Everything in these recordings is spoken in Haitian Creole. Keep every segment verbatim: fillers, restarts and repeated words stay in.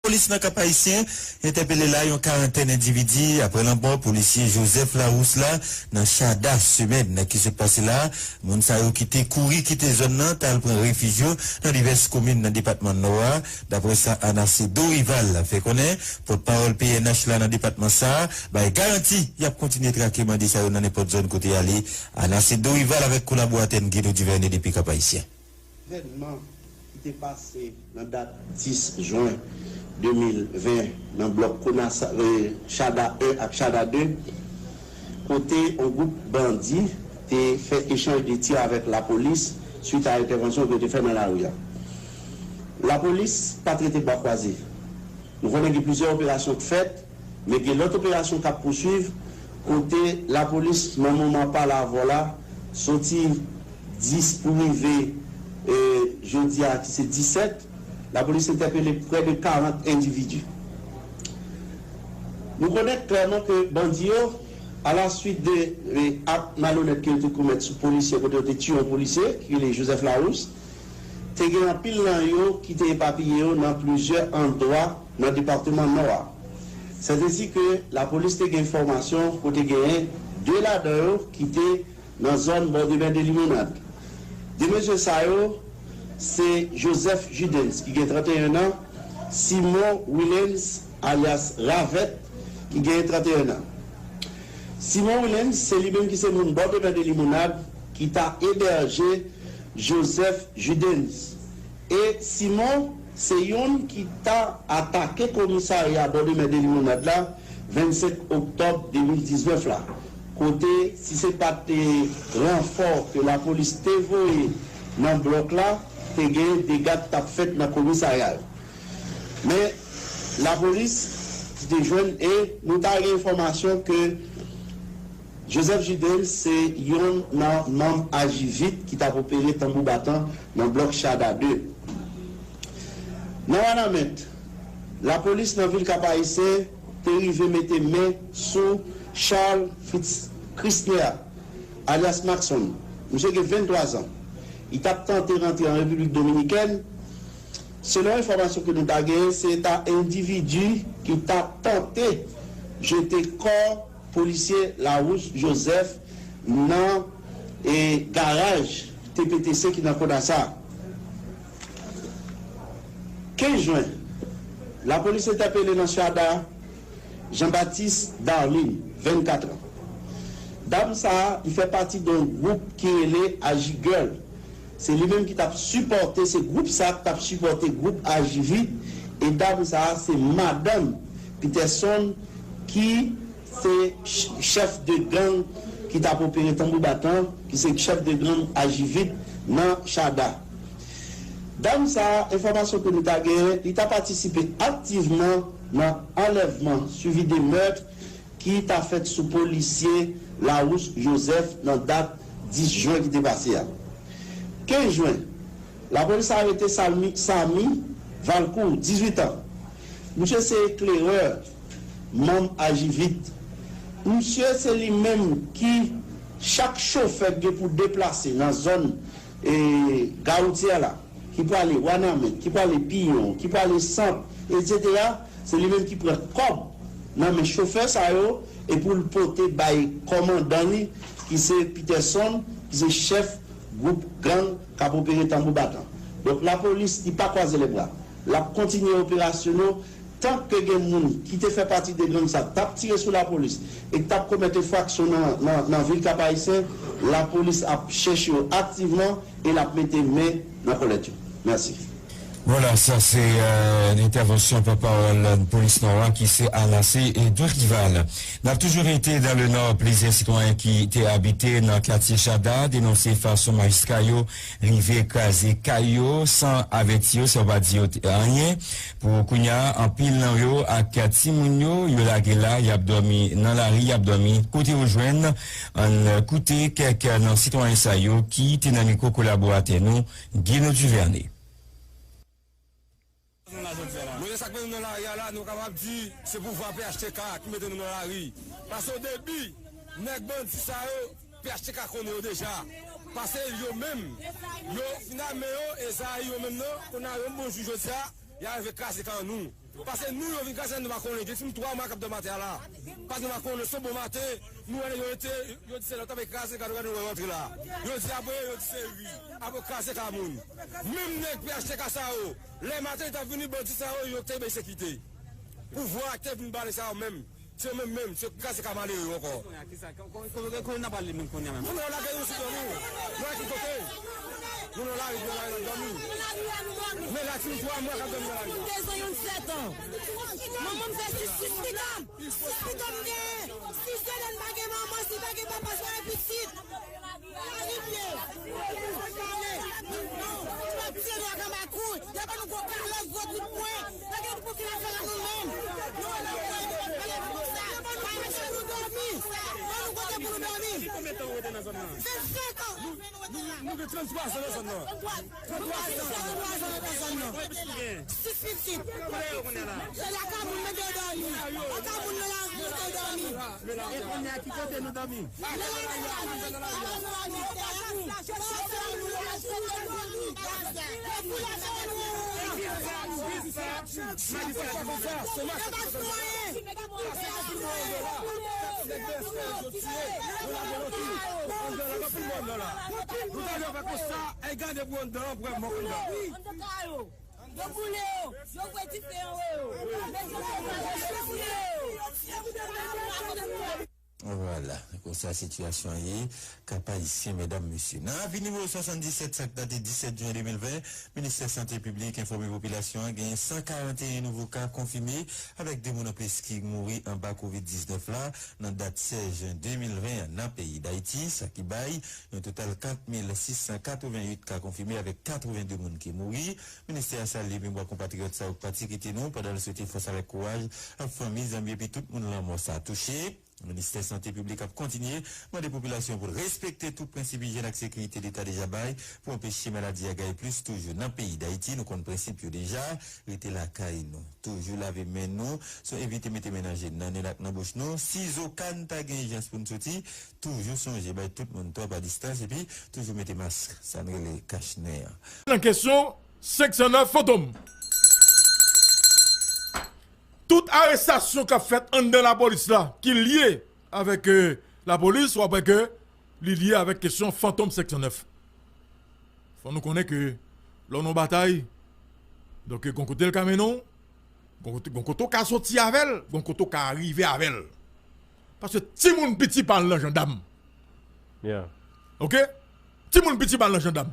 Lapolis nan Kap Ayisyen entèpele la yon karantèn endividi apre lanmò polisye Joseph Larousse la nan Chada semèn ki sot pase la. Moun sa yo ki te kouri kite zòn nan t al pran refij yo nan divès komin nan depatman Nò a, dapre sa Anace Dorival fè konnen. Pòtpawòl P N H la nan depatman sa a bay garanti y ap kontinye trake bandi sa yo nan nenpòt zòn kote y ale. Anace Dorival avèk kolaboratè n Guido Duvernay depi Kap Ayisyen. Evènman ki te pase nan dat dis jen de mil ven nan blòk Konasa, eh, Chada en ak Chada de, kote yon gwoup bandi te fè echanj de tir avèk lapolis swit a entèvansyon ke yo te fè nan lari a. Lapolis pa t rete bwa kwaze. Nou konnen gen plizyè operasyon k fèt, men gen lòt operasyon k ap pouswiv, kote lapolis, nan moman pale avè w la, soti dis pou rive, eh, jodi a, ki se disèt, lapolis entèpele prè de karant endividi. Nou konnen klèman ke bandi yo, alaswit de, eh, ak malonèt ke yo te komèt sou polisye, kote yo te tiye yon polisye, ki rele Joseph Larousse, te gen anpil nan yo ki te epapiye yo nan plizyè andwa nan depatman Nò a. Sètesi ke lapolis te gen enfòmasyon kote genyen de ladan yo ki te nan zòn bò de mè de Limonad. De mesye sa yo, se Joseph Judens, ki gen trannteyen an, Simon Willens, alyas Ravèt, ki gen trannteyen an. Simon Willens, se li menm ki se moun bò de mè de Limonad, ki ta ebèje Joseph Judens. E Simon, se youn ki ta atake komisarya bò de mè de Limonad la, vennsenk oktòb de mil diznèf la, kote, si se pa t ranfò ke lapolis te voye nan blòk la, te gen dega ki t ap fèt nan komisarya yo. Men, lapolis ki te jwenn, e nou ta gen enfòmasyon ke Joseph Judens se youn nan manm Ajivit ki t ap opere Tanbou Batan nan blòk Chada de. Nan Wanament, lapolis nan vil Kap Ayisyen te rive mete men sou Charles Fritz Christner, alyas Maxon. Misye gen venntwa zan. Li t ap tante rantre an Repiblik Dominikèn. Selon enfòmasyon ke nou ta genyen, se ta endividi ki ta tante jete kò polisye Larousse Joseph nan, e, garaj T P T C ki nan Konasa. Kenz jen, lapolis entèpele nan Chada Jean Baptiste Darlin, vennkat an. Dam sa a, li fè pati de yon gwoup ki rele Aji Girl. Se li menm ki t ap sipòte, se gwoup sa a ki t ap sipòte gwoup Ajivit. E dam sa a, se madanm Peterson ki se ch-, chèf de gang ki t ap opere Tanbou Batan, ki se chèf de gang Ajivit nan Chada. Dam sa a, enfòmasyon ke nou ta genyen, li ta patisipe aktivman nan anlèvman, suivi de mèt, ki ta fèt sou polisye Larousse Joseph nan dat dis jen ki te pase a. Kenz jen, lapolis arete Sami, Sami Valcourt, dizuit an. Misye se eklerè, manm Ajivit. Misye se li menm ki, chak chofè ki gen pou deplase nan zòn, e, Gawoutye la, ki prale Wanament, ki prale Piyon, ki prale Sant, etsetera, se li menm ki pran kòb nan men chofè sa yo e pou l pote bay kòmandan li, ki se Peterson, ki se chèf gwoup gang k ap opere Tanbou Batan. Donk, lapolis, li pa kwaze lèbra. L ap kontinye operasyon l, tank ke gen moun ki te fè pati de gang sa, t ap tire sou lapolis e k t ap komèt enfraksyon nan, nan, nan vil Kap Ayisyen, lapolis ap chèche yo aktivman e l ap mete men nan kòlèt yo. Mèsi. Voilà, sa se, euh, entèvansyon pòtpawòl polis Nò a ki se Anace Dorival. N ap toujou rete dans le Nord, plizyè sitwayen ki te abite nan katye Chada denonse fason majistra yo rive kraze kay yo san avèti yo, san pa di yo te anyen. Pou kounye a, anpil nan yo ak timoun yo, yo lage la, y ap dòmi nan lari, y ap dòmi kote yo jwenn. Ann koute kèk nan sitwayen sa yo ki te nan mikwo kolaboratè nou, Guy Duvernay. Mwen, sa k mete nou nan lari a la, nou kapab di se pouvwa P H T K ki mete nou nan lari. Paske o debi, nèg bandi sa yo, P H T K konnen yo deja. Paske yo menm, yo fin ame yo, e sa yo menm nan, kounye a yo bon jou jodi a, y a rive kraze kay nou. Paske nou yo vin kraze nou pa konnen. Gen timoun twa mwa k ap dòmi atè a la. Paske nou pa konnen, se bon maten, nou wè yo rete, yo di se lòt ap kraze, gade, gade, nou wè yo antre la. Yo di apre, yo di se ri. Apre kraze ka moun. Menm nèg P H T K sa yo, lè maten yo t ap vini, bandi sa yo, yo te bay sekirite. Pouvwa a te vin bale sa yo menm. Se yo menm menm, se yo k kraze ka malere yo ankò. Kote n ap ale menm kounye a menm? Nou nan lari nou sou dòmi. Nou nan ki kote? Nou nan lari, nou nan lari n ap dòmi. Men la ti twa mwa k ap dòmi nan lari. Dezan yon sèt an. Manman m fè sis, sis pitit. Sis pitit m genyen. Si Selèn pa gen manman, si pa gen papa, si pa gen pitit. Ann rete. Ann rete. Ann rete. Ann rete. Gade pou ki n ap fè la nou menm. Nou wè nan mwen, gade pou sa. Pa mache pou dòmi. Ban nou kote pou nou dòmi. Konbyen tan ou rete nan zòn nan? Vennsenk an. Nou, nou, nou gen tranntwa zan nan zòn nan. Tranntwa zan. Tranntwa zan nan zòn nan. Sis pitit. Kote yo kounye a la? Se lakay moun mete yo dòmi. Lakay moun nan la mete yo dòmi. E kounye a ki kote nou dòmi? Yo boule yo, yo voye dife anwo yo. Vwala, konsa sitiyasyon an ye, Kap Ayisyen, medam, mesye. Nan avi nimewo swasanndisèt, sa k date disèt jen de mil ven, Ministè Sante Piblik enfòme popilasyon an genyen san karanteyen nouvo ka konfime, avèk de moun anplis ki mouri anba kovid diznèf la. Nan dat sèz jen de mil ven an, nan peyi Dayiti, sa ki bay yon total kat mil sis san katreventuit ka konfime avèk katrevende moun ki mouri. Ministè a salye memwa konpatriyòt sa yo k pati kite nou pandan l swete fòs avèk kouraj ak fanmi, zanmi epi tout moun lanmò sa a touche. Ministè Sante Piblik ap kontinye mande popilasyon pou l respekte tout prensip ijyèn ak sekirite Leta deja bay pou anpeche maladi a gaye plis toujou nan peyi Dayiti. Nou konn prensip yo deja, rete lakay nou, toujou lave men nou, se evite mete men nan je n, nan nen n ak nan bouch nou. Sizoka n ta gen ijans pou n soti, toujou sonje bay tout moun twò pa distans epi toujou mete mask, sa n rele kach nen an. Nan kesyon senk san nèf Fantom. Tout arestasyon k ap fèt anndan lapolis la, ki lye avèk, euh, lapolis, w ap wè ke li lye avèk kesyon Fantom senk san nèf. Fò nou konnen ke lè w nan batay, donk, gon kote l ka mennen w, gon kote, gon kote w ka soti avè l, gon kote w ka rive avè l. Paske timoun piti pa al nan jandam. Yeah. Oke? Timoun piti pa al nan jandam.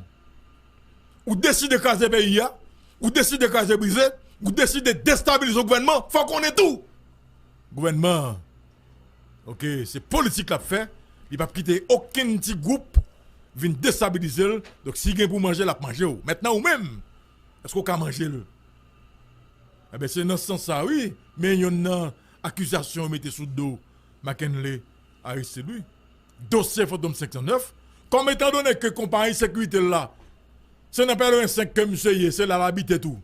Ou deside kraze peyi a, ou deside kraze brize, ou deside destabilize yon gouvènman, fò w konnen tou. Gouvènman an, oke, se politik l ap fè, li p ap kite okenn ti gwoup vin destabilize l. Donk, si gen pou manje, l ap manje w. Mentnan, ou menm, èske w ka manje l? Enben, se nan sans sa, wi, men yonn nan akizasyon yo mete sou do Mackenley Aristide, wi. Dosye Fantom senk san nèf, kòm etandone ke konpayi sekirite l la, se nan Pèlerin senk ke misye ye, se la l abite tou.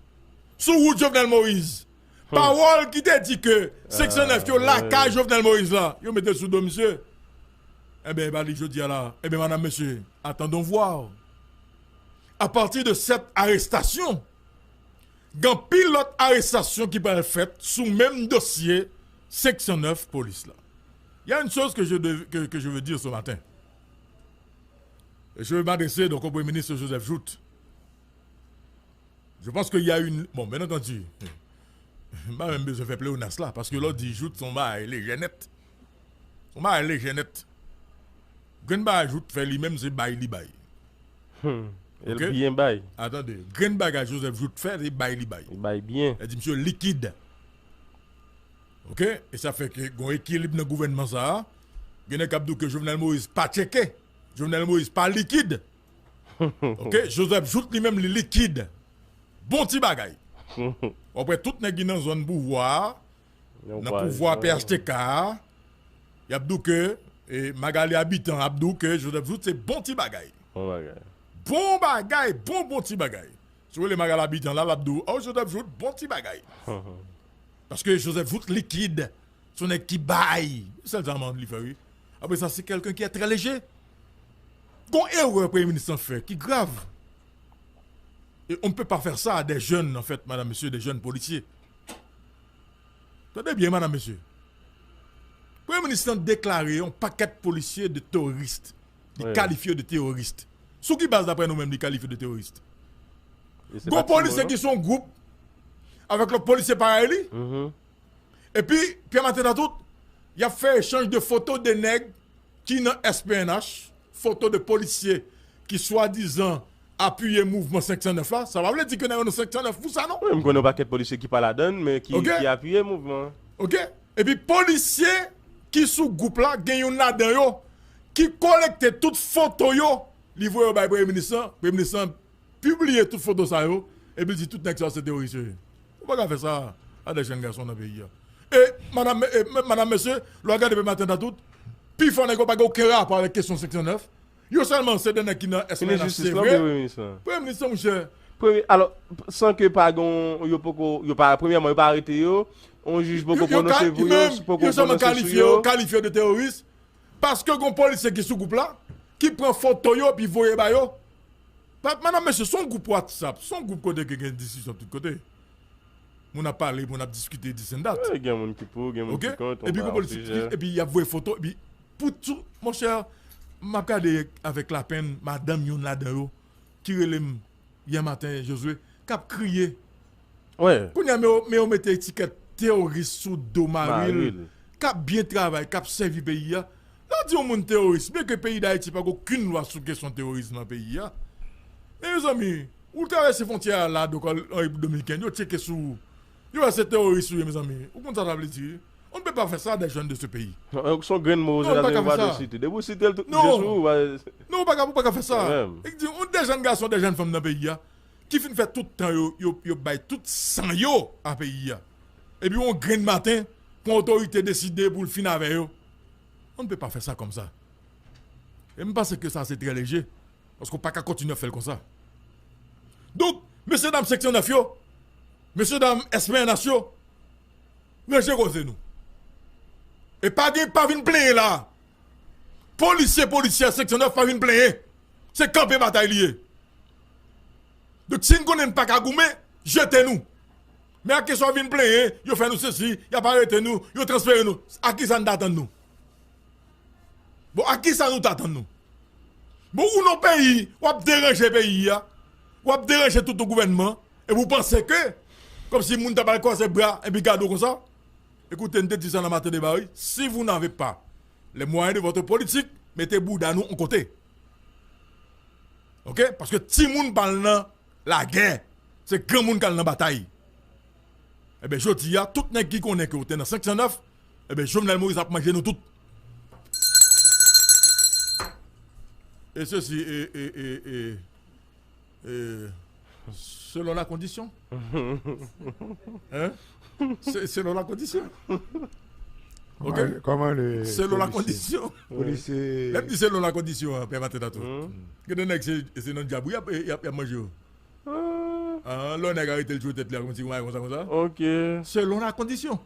Sou wout Jovenel Moïse. Pawòl ki te di ke senk san nèf yo lakay Jovenel Moïse la, yo mete l sou do misye. Enben, e pa li jodi a la. Enben, madam, mesye, attendons voir. A pati de sèt arestasyon, gen anpil lòt arestasyon ki pral fèt sou menm dosye senk san nèf polis la. Il y a une chose que je, dev- que, que je veux dire ce matin. Je veux m'adresser donc au Premier ministre Joseph Jouthe. Je pense qu'il y a une... Bon, bien entendu, m pa menm bezwen fè pleonas la, paske lè w di Jouthe, se yon bagay lejè nèt. Se yon bagay lejè nèt. Grenn bagay Jouthe fè li menm, se bay li bay. Hmm. E l byen bay. Attendez, grenn bagay Joseph Jouthe fè, se bay li bay. Li bay byen. Sa di misye likid. Oke? E sa fè ke gon ekilib nan gouvènman sa a. Gen nèg k ap di w ke Jovenel Moïse pa tcheke. Jovenel Moïse pa likid. Oke? Joseph Jouthe li menm, li likid. Bon ti bagay. W ap wè tout nèg ki nan zòn pouvwa a, nan pouvwa P H T K a, y ap di w ke, e, Magalie Habitant ap di w ke Joseph Jouthe se bon ti bagay. Bon bagay. Bon bagay, bon, bon ti bagay. Si w rele Magalie Habitant la, l ap di w, oh, Joseph Jouthe, bon ti bagay. Paske Joseph Jouthe likid. Se yon nèg ki bay. Sèl sa m ann li fè, wi. Apre sa, c'est quelqu'un qui est très léger. Gon erè premye minis lan fè ki grav. Et on ne peut pas faire ça à des jeunes, en fait, madame, monsieur, des jeunes policiers. Tande byen, madanm, mesye. Premye minis lan deklare yon pakèt polisye de teworis. Li kalifye yo de teworis. Sou ki baz, daprè nou menm, li kalifye de teworis? Gon polisye ki se yon gwoup avèk lòt polisye parèy li. Epi, Pierre Martin Tatout, y ap fè echanj de foto de nèg ki nan S P N H, foto de polisye ki swadizan apiye mouvman senk san nèf la. Sa pa vle di ke nèg yo nan senk san nèf pou sa, non. Wi, m konnen yon pakèt polisye ki pa ladann, men ki, ki apiye mouvman an. Ok? Epi polisye ki sou gwoup la, gen youn ladan yo ki kolekte tout foto yo, li voye yo bay premye minis lan. Premye minis lan pibliye tout foto sa yo, epi l di tout nèg sa yo se teworis yo ye. Ou pa ka fè sa a de jèn gason nan peyi a. E, madanm, e, madanm, mesye, lè w gade Pierre Martin Tatout, pifò nèg yo pa gen okenn rapò avèk kesyon senk san nèf. Yo sèlman se de nèg ki nan S P N H, se vre. Premye minis lan, monchè. Premye, alò, san ke pa gen, yo poko, yo pa, premyèman, yo pa arete yo, yon jij poko pwononse pou yo, poko pwononse sou yo. Yo sèlman kalifye yo, kalifye yo de teworis, paske gon polisye ki sou gwoup la, ki pran foto yo, epi voye ba yo. Madanm, mesye, se yon gwoup WhatsApp, se yon gwoup kote ke gen diskisyon tout kote. Moun ap pale, moun ap diskite, this and that. Wi, gen moun ki pou, gen moun ki kont, epi gon polisye, epi y ap voye foto, epi pou tou, monchè, m ap gade avèk lapenn madanm youn ladan yo ki rele m yè maten, Josué, k ap kriye. Kounye a, men yo, men yo mete etikèt teworis sou do mari l, k ap byen travay, k ap sèvi peyi a. Lè w di yon moun teworis, byenke peyi Dayiti pa gen okenn lwa sou kesyon teworis nan peyi a. Men mezanmi, ou travèse fwontyè a la, donk, an, an Repiblik Dominikèn, yo tcheke sou ou. Yo wè se teworis ou ye, mezanmi. Ou konn sa sa vle di? On ne peut pas faire ça à des jeunes de ce pays. Se yon grenn mo Ozetazini ou pa dwe site. Depi w site l, tout kouje sou ou. Non, ou pa ka, ou pa ka fè sa. Li di, on de jèn gason, de jèn fanm nan peyi a, ki fin fè tout tan yo, yo, yo bay tout san yo a peyi a. Epi yon grenn maten, pou otorite deside pou l fin avè yo. On ne peut pas faire ça comme ça. E m panse ke sa se trè leje. Paske w pa ka kontinye ap fè l konsa. Donk, mesye dam senk san nèf yo, mesye dam S P N H yo, ranje koze nou. E pa gen, pa vin plenyen la. Polisye, polisyè senk san nèf pa vin plenyen. Se kanpe batay li ye. Donk, si n konnen n pa ka goumen, jete nou. Men a kesyon vin plenyen, yo fè nou sesi, y ap arete nou, yo transfere nou. A kisa n t atann nou? Bon, a kisa nou t atann nou? Bon, ou nan peyi, w ap deranje peyi a, w ap deranje tout yon gouvènman, epi w panse ke, kòmsi moun ta pral kwaze bra, epi gade w konsa? Écoutez, n te di sa nan Maten Deba, wi. Si vous n'avez pas les moyens de votre politique, mete bouda nou yon kote. Ok? Paske timoun pa al nan lagè, se granmoun k al nan batay. Enben, jodi a, tout nèg ki konnen ke w te nan senk san nèf, enben, Jovenel Moïse ap manje nou tout. E sesi, e, e, e, e, e, selon la kondisyon. Hein? Se, selon la kondisyon. Ok? Kòman, kòman le selon la kondisyon. Polisye. Lè m di selon la kondisyon, an, Pè Maten Tatou. Gen de nèg se, se nan dyab, wi, y ap, y ap, y ap manje yo. Ah, lè yon nèg arete l, tchwe tèt li a, kòmsi yon bagay konsa, konsa. Ok. Selon la kondisyon.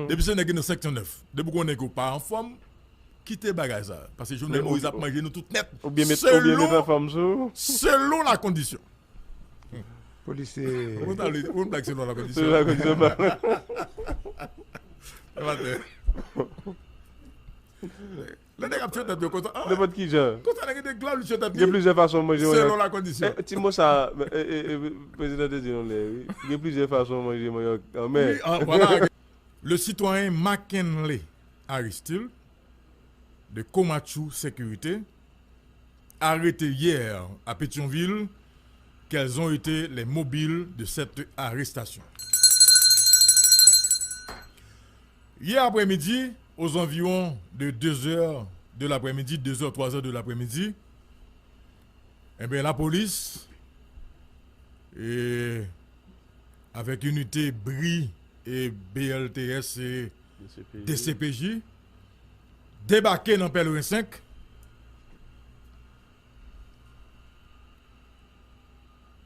Depi se nèg ki nan senk san nèf, depi w konnen ke w pa anfòm, kite bagay sa. Paske Jovenel Moïse ap manje nou tout nèt. Oubyen met, oubyen met anfòm sou. Selon la kondisyon. Polisye. Ou konn pale, ou konn blag selon la kondisyon. Selon la kondisyon, ba. Pè Maten. Lè nèg ap tchwe tèt yo konsa, ah, nenpòt ki jan. Konsa nèg gen de gla li tchwe tèt li. Gen plizyè fason manje mannyòk. Selon la kondisyon. Eh, ti mo sa, eh, eh, eh, prezidan te di yon lè, wi. Gen plizyè fason manje mannyòk anmè. Wi, ah, vwala. Le citoyen Mackenley Aristil de Komatchou Sécurité, arrêtés hier à Pétion-Ville, quelles ont été les mobiles de cette arrestation? Hier après-midi, aux environs de deux heures de l'après-midi, deux heures, trois heures de l'après-midi, eh bien, la police, et avec unité bri et B L T S et D C P J, debake nan Pèleren senk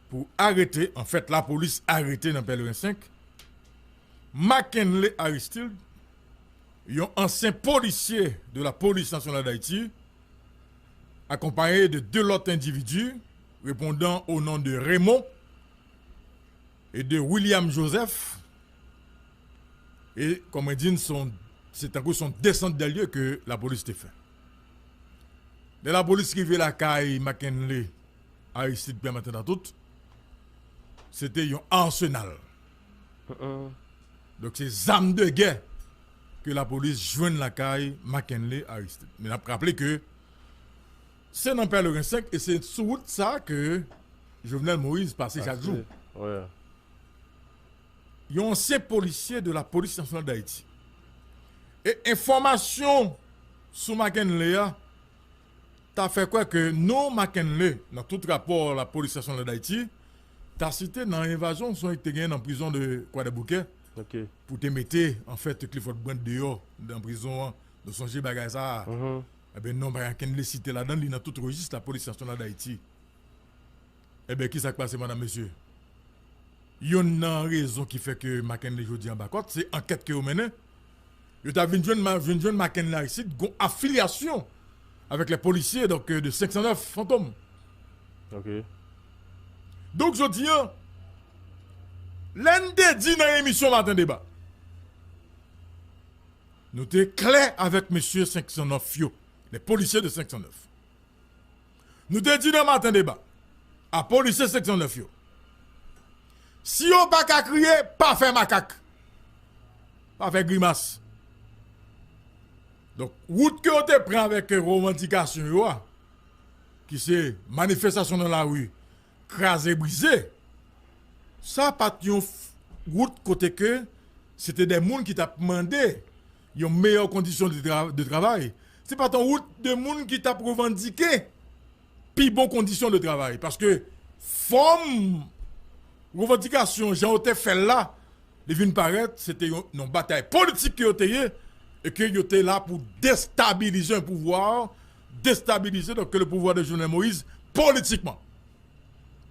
pou arete, anfèt, lapolis arete nan Pèleren senk, Mackenley Aristil, yon ansyen polisye de la Police Nationale d'Haïti, accompagné de deux autres individus répondant au nom de Raymond et de William Joseph, E, kòm mwen di n, se yon, se tankou se yon desant dè lye ke lapolis te fè. Lè lapolis rive lakay Mackenley Aristide Pierre Martin Dantout, se te yon asenal. Donk, se zam de gè ke lapolis jwenn lakay Mackenley Aristide. Men n ap raple ke se nan Pèleren senk e se sou wout sa ke Jovenel Moïse pase chak jou. Yon ansyen polisye de la Polis Nasyonal d Ayiti. E enfòmasyon sou Mackenley a ta fè kwè ke non Mackenley, nan tout rapò Lapolis Nasyonal d Ayiti, ta site nan evazyon swen ki te genyen nan prizon de Kwadèboukè pou te mete, anfèt, Clifford Brandt deyò nan prizon an. Nou sonje bagay sa a. Ebyen, non Mackenley site ladan, li nan tout rejis Lapolis Nasyonal d Ayiti. Ebyen, kisa k pase, madam, mesye? Youn nan rezon ki fè ke Mackenley jodi anba kòd, se ankèt ke yo mennen. Yo ta vin jwenn, vin jwenn Mackenley Aristide gon afilyasyon avèk lè polisye, donk, euh, de senk san nèf Fantom. Donk, jodi an, lè n te di nan emisyon Maten Deba, nou te klè avèk mesye senk san nèf yo, lè polisye de senk san nèf. Nou te di nan Maten Deba a polisye senk san nèf yo, si yo pa ka kriye, pa fè makak, pa fè grimas. Donk, wout ke yo te pran avèk revandikasyon yo a, ki se manifestasyon nan lari, kraze brize, sa pa t yon wout kote ke se te de moun ki t ap mande yon meyè kondisyon de, tra de travay. Se pa t yon wout de moun ki t ap revandike pi bon kondisyon de travay. Paske fòm revandikasyon, jan yo te fè l la, li vin parèt, se te yon, yon batay politik ke yo te ye, e ke yo te la pou destabilize yon pouvwa, destabilize, donk, le pouvoir de Jovenel Moïse politikman.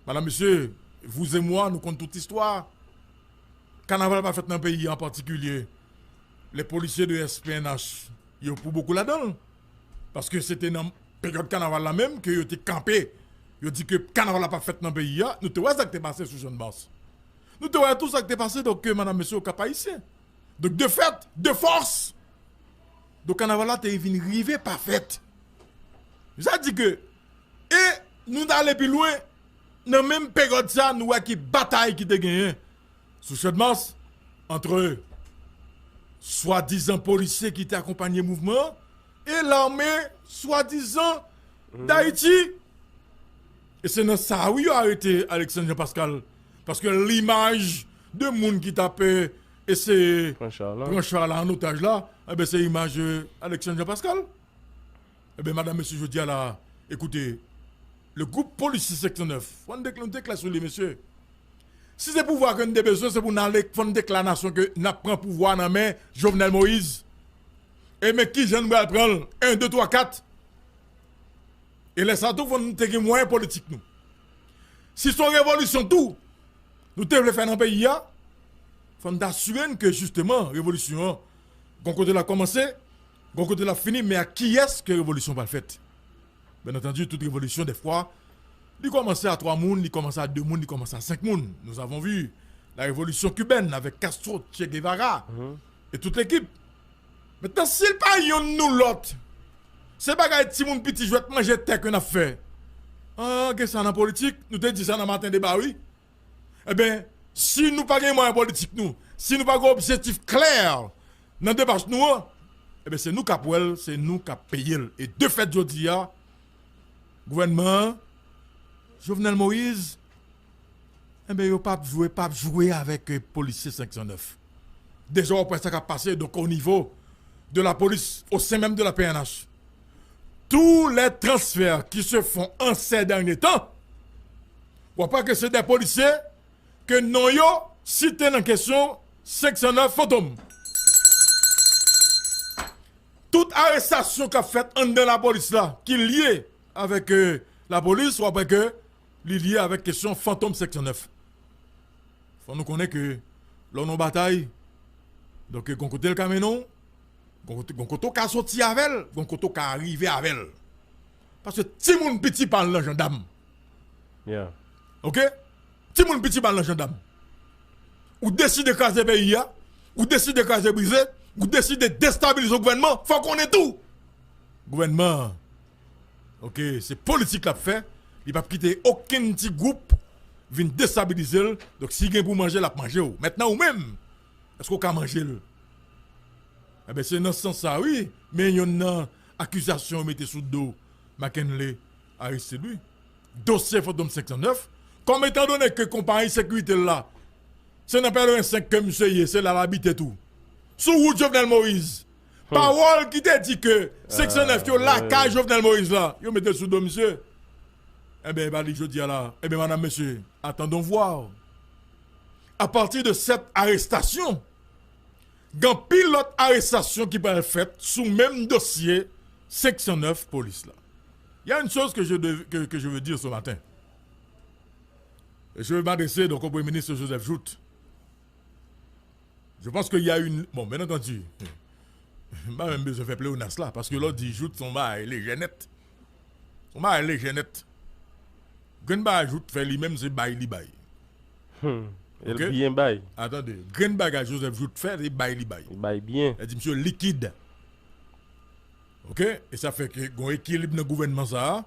Madam, mesye, vous et moi, nou konn tout istwa. Kanaval pa fèt nan peyi an, an patikilye lè polisye de S P N H yo pou bokou ladan l. Paske se te nan peryòd kanaval la menm ke yo te kanpe, yo di ke kanaval la pa fèt nan peyi a. Nou te wè sa k te pase sou Channmas. Nou te wè tou sa k te pase, donk, ke madam, mesye, Okap Ayisyen. Donk, de fèt, de fòs, donk, kanaval la te vin rive pa fèt. Sa di ke, e nou t ale pi lwen, nan menm peryòd sa, nou wè ki batay ki te genyen sou Channmas, antre swadizan polisye ki te akonpanye mouvman an e lame swadizan d Ayiti. E se nan sa, wi, yo arete Alexandre Jean Pascal. Paske limaj de moun ki t ap, eh, eseye pran cha la, pran cha la an otaj la, enben, se imaj, eh, Alexandre Jean Pascal. Enben, madam, mesye, jodi a la, ekoute, le gwoup polisye senk san nèf, fò n te, nou te klè sou li, mesye. Si se pouvwa ke n te bezwen, se pou n ale, fò n deklare nasyon ke n ap pran pouvwa nan men Jovenel Moïse. E men kijan n pral pran l? En, de, twa, kat. E lè sa tou, fò n te gen mwayen politik nou. Si se yon revolisyon tou, nou te vle fè nan peyi a, fò n te asire n ke jisteman, revolisyon an, gon kote l ap kòmanse, gon kote l ap fini, men ak kiyès ke revolisyon pral fèt? Bien entendu, tout revolisyon, dèfwa, li kòmanse a twa moun, li kòmanse a de moun, li kòmanse a senk moun. Nous avons vu la révolution cubaine avec Castro, Che Guevara et toute l'équipe. Mentnan, si l pa yonn nou lòt, se bagay timoun piti jwèt manje tè ke n ap fè. Ah, gen sa nan politik, nou te di sa nan Maten Deba, wi. Enben, si nou pa gen mwayen politik nou, si nou pa gen objektif klè nan demach nou an, enben, se nou k ap wè l, se nou k ap peye l. E de fèt, jodi a, gouvènman an, Jovenel Moïse, enben, yo p ap jwe, p ap jwe avèk, eh, polisye senk san nèf. Deja, w ap wè sa k ap pase, donk, o nivo de la polis, o sen menm de la P N H. Tous les transferts qui se font en ces derniers temps, w ap wè ke se de polisye ke non yo site nan kesyon senk san nèf Fantom. Tout arestasyon k ap fèt anndan lapolis la, ki lye avèk, eh, lapolis, w ap wè ke li lye avèk kesyon Fantom senk san nèf. Fò nou konnen ke lè w nan batay, donk, gon kote l ka mennen w, gon kote, gon kote w ka soti avè l, gon kote w ka rive avè l. Paske timoun piti pa al nan jandam. Oke? Timoun piti pa al nan jandam. Ou deside kraze peyi a, ou deside kraze brize, ou deside destabilize yon gouvènman, fò w konnen tou. Gouvènman an, oke, se politik l ap fè, li p ap kite okenn ti gwoup vin destabilize l. Donk, si gen pou manje l, l ap manje w. Mentnan, ou menm, èske w ka manje l? Enben, se nan sans sa, wi, men yonn nan akizasyon yo mete sou do Mackenley Aristide, wi. Dosye Fantom senk san nèf, kòm etandone ke konpayi sekirite l la, se nan Pèleren senk ke misye ye, se la l abite tou. Sou wout Jovenel Moïse. Pawòl ki te di ke senk san nèf yo lakay Jovenel Moïse la, yo mete l sou do misye. Enben, e pa li jodi a la. Enben, madam, mesye, attendons voir. À partir de cette arrestation, gen anpil lòt arestasyon ki pral fèt sou menm dosye senk san nèf polis la. Il y a une chose que je, dev- que, que je veux dire ce matin. Et je veux m'adresser donc au Premier ministre Joseph Jouthe. Je pense qu'il y a une. Bon, bien entendu, m pa menm bezwen fè pleonas la, paske lè w di Jouthe, se yon bagay lejè nèt. Se yon bagay lejè nèt. Grenn bagay Jouthe fè li menm, se bay li bay. Hmm. El Ok. Byen bay. Atande, grenn bagay Joseph Jouthe fè, se bay li bay. Li bay byen. El di misye likid. Oke? E sa fè ke gon ekilib nan gouvènman sa a.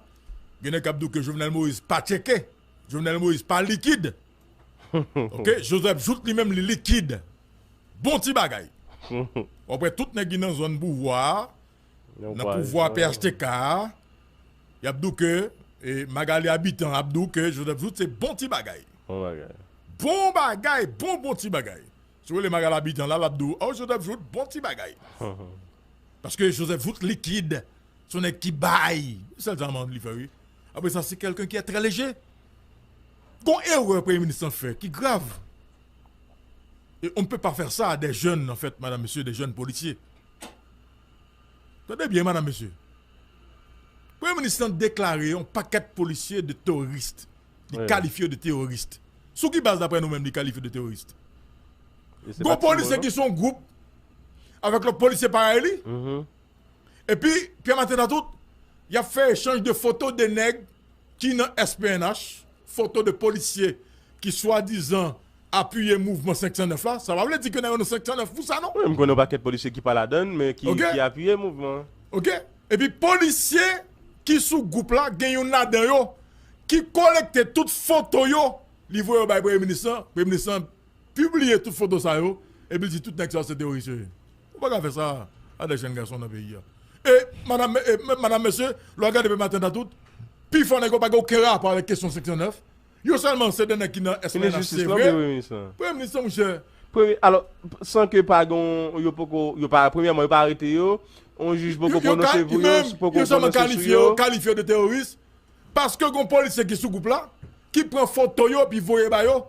Gen nèg k ap di w ke Jovenel Moïse pa tcheke. Jovenel Moïse pa likid. Oke? Joseph Jouthe li menm li likid. Bon ti bagay. W ap wè tout nèg ki nan zòn pouvwa a, nan pouvwa P H T K a, y ap di w ke, e, Magalie Habitant ap di w ke Joseph Jouthe se bon ti bagay. Bon bagay. Bon bagay, bon bon ti bagay. Si w rele Magalie Habitant la, l ap di w, oh, Joseph Jouthe, bon ti bagay. Paske Joseph Jouthe likid. Se yon nèg ki bay. Se sèl sa m li fè, wi. Apre sa, se quelqu'un qui est très léger. Gon erè premye minis lan fè ki grav. Et on ne peut pas faire ça à des jeunes, en fait, madame, monsieur, des jeunes policiers. Tande byen, madam, mesye. Premye minis lan deklare yon pakèt polisye de teworis. Li Wi. Kalifye yo de teworis. Sou ki baz, daprè nou menm, li kalifye de teworis? E se Gon pa ti polisye mo, non? Ki se yon gwoup avèk lòt polisye parèy li. Mhm. Epi, Pierre Martin Latout, y ap fè echanj de foto de nèg ki nan S P N H, foto de polisye ki swadizan apiye mouvman senk san nèf la. Sa pa vle di ke nèg yo nan senk san nèf pou sa, non. Wi, m konnen yon pakèt polisye ki pa ladann, men ki, Ok. Ki apiye mouvman an. Oke? Epi polisye ki sou gwoup la, gen youn ladan yo ki kolekte tout foto yo, li voye yo bay premye minis lan. Premye minis lan pibliye tout foto sa yo, epi l di tout nèg sa yo se teworis yo ye. Ou pa ka fè sa a de jèn gason nan peyi a. E, madam, e, madam, mesye, lè w gade Pè Maten Latout, pifò nèg yo pa gen okenn rapò avèk kesyon senk san nèf. Yo sèlman se de nèg ki nan S P N H, se vre. Premye minis lan, monchè. Premye, alò, san ke pa gen, yo poko, yo pa, premyèman, yo pa arete yo, yon jij poko pwononse pou yo, poko pwononse sou yo. Yo sèlman kalifye yo, kalifye yo de teworis, paske gon polisye ki sou gwoup la, ki pran foto yo, epi voye ba yo.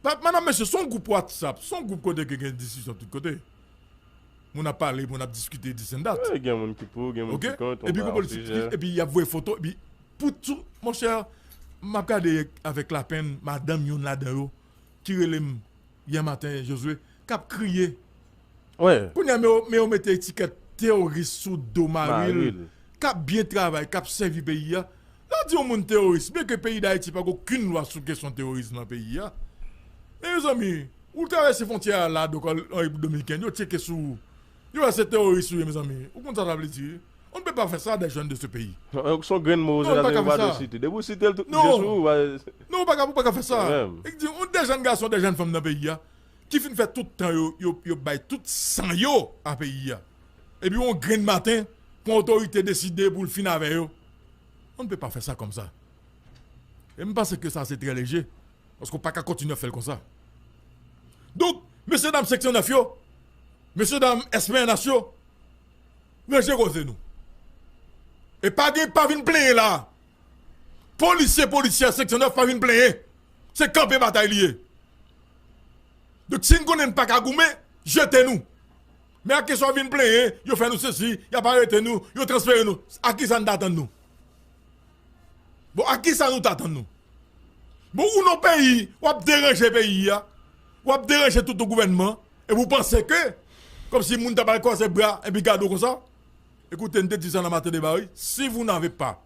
Madam, mesye, se yon gwoup WhatsApp, se yon gwoup kote ke gen diskisyon tout kote. Moun ap pale, moun ap diskite, this and that. Wi, gen moun ki pou, gen moun ki kont, epi gon polisye ki, epi y ap voye foto, epi pou tou, monchè, m ap gade avèk lapenn madanm youn ladan yo ki rele m yè maten, Jozwe, k ap kriye. Wi. Kounye a, men yo, men yo mete etikèt teworis sou do mari l, k ap byen travay, k ap sèvi peyi a. Lè w di yon moun teworis, byenke peyi Dayiti pa gen okenn lwa sou kesyon teworis nan peyi a. Men mezanmi, ou travèse fwontyè a la, donk, an, an Repiblik Dominikèn, yo tcheke sou ou. Yo wè se teworis ou ye, mezanmi. Ou konn sa sa vle di? On ne peut pas faire ça à des jeunes de ce pays. Non, se yon grenn mo, se sa, se pa de site. Depi w site l, tout moun sou ou. Non, ou pa ka, ou pa ka fè sa. Li di, on, de jèn gason, de jèn fanm nan peyi a, ki fin fè tout tan yo, yo, yo bay tout san yo a peyi a. Epi yon grenn maten, pou otorite deside pou l fin avè yo. On ne peut pas faire ça comme ça. E m panse ke sa se trè leje. Paske w pa ka kontinye ap fè l konsa. Donk, mesye dam senk san nèf yo, mesye dam S P N H yo, ranje koze nou. E pa gen, pa vin plenyen la. Polisye, polisyè senk san nèf pa vin plenyen. Se kanpe batay li ye. Donk, si n konnen n pa ka goumen, jete nou. Men a kesyon vin plenyen, yo fè nou sesi, y ap arete nou, yo transfere nou. A kisa n t atann nou? Bon, a kisa nou t atann nou? Bon, ou nan peyi, w ap deranje peyi a, w ap deranje tout yon gouvènman, epi w panse ke, kòmsi moun ta pral kwaze bra, epi gade w konsa? Écoutez, n te di sa nan maten deba, wi. Si vous n'avez pas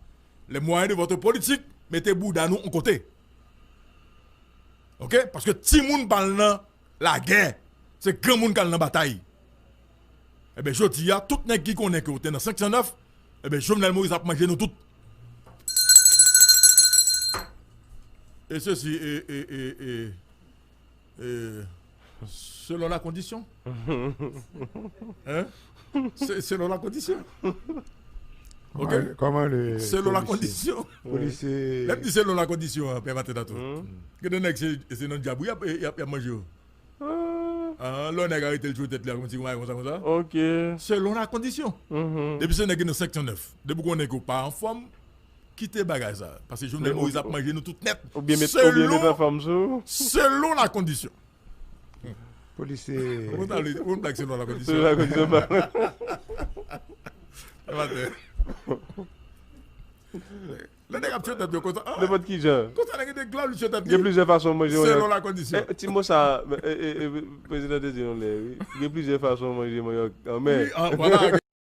les moyens de votre politique, mete bouda nou yon kote. Oke? Paske timoun pa al nan lagè. Se granmoun k al nan batay. Ebyen, jodi a, tout nèg ki konnen ke w te nan senk san nèf, ebyen, Jovenel Moïse ap manje nou tout. E sesi, e, e, e, e, e, selon la kondisyon. Hein? Se, selon la kondisyon. Ok? Kòman le Selon la kondisyon. Polisye. Lè m di selon la kondisyon, an, pè Maten Dato. Gen de nèg, se, se nan dyab, wi, y ap, y ap, y ap manje yo. Ah, lè yon nèg arete l, tchwe tèt li, kòmsi yon bagay konsa, konsa. Ok. Selon la kondisyon. Depi se nèg ki nan senk san nèf, depi w konnen ke w pa anfòm, kite bagay sa. Paske Jovenel Moïse ap manje nou tout nèt. Oubyen met, oubyen met anfòm sou. Selon la kondisyon. Polisye. Ou konn pale, ou konn blag selon la Selon kondisyon. La kondisyon. Pè Maten. Lè nèg ap tchwe tèt yo konsa. Ah, Nenpòt ki jan. Konsa nèg te gla li tchwe tèt Gen li. Plizyè fason manje yon Selon nòt. La kondisyon. Eh, ti mo sa, eh, eh, eh, prezidan te di yon lè, wi. Gen plizyè fason manje manyòk anmè. Wi, ah, voilà.